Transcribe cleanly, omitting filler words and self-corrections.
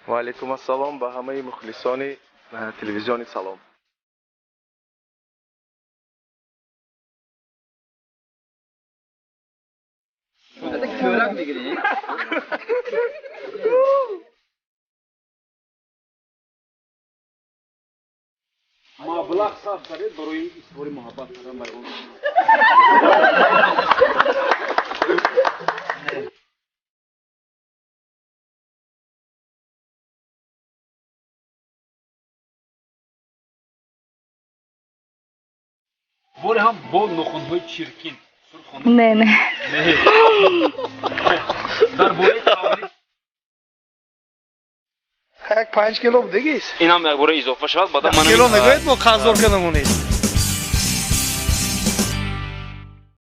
Ва алайкум ассалом ба ҳамаи мухлисони телевизиони Салом. Кӯрак мегирӣ. Маблағ сарф кардед барои изҳори муҳаббат кардан ба он? Боре ҳам бо нохунҳои чиркин сурхона? Не, не. Дар бораи тавлид. Як 5 кило будагист. Инам як бора изофа шавад, баъдан ман Кило мегӯед, мо қарздор кардамонед.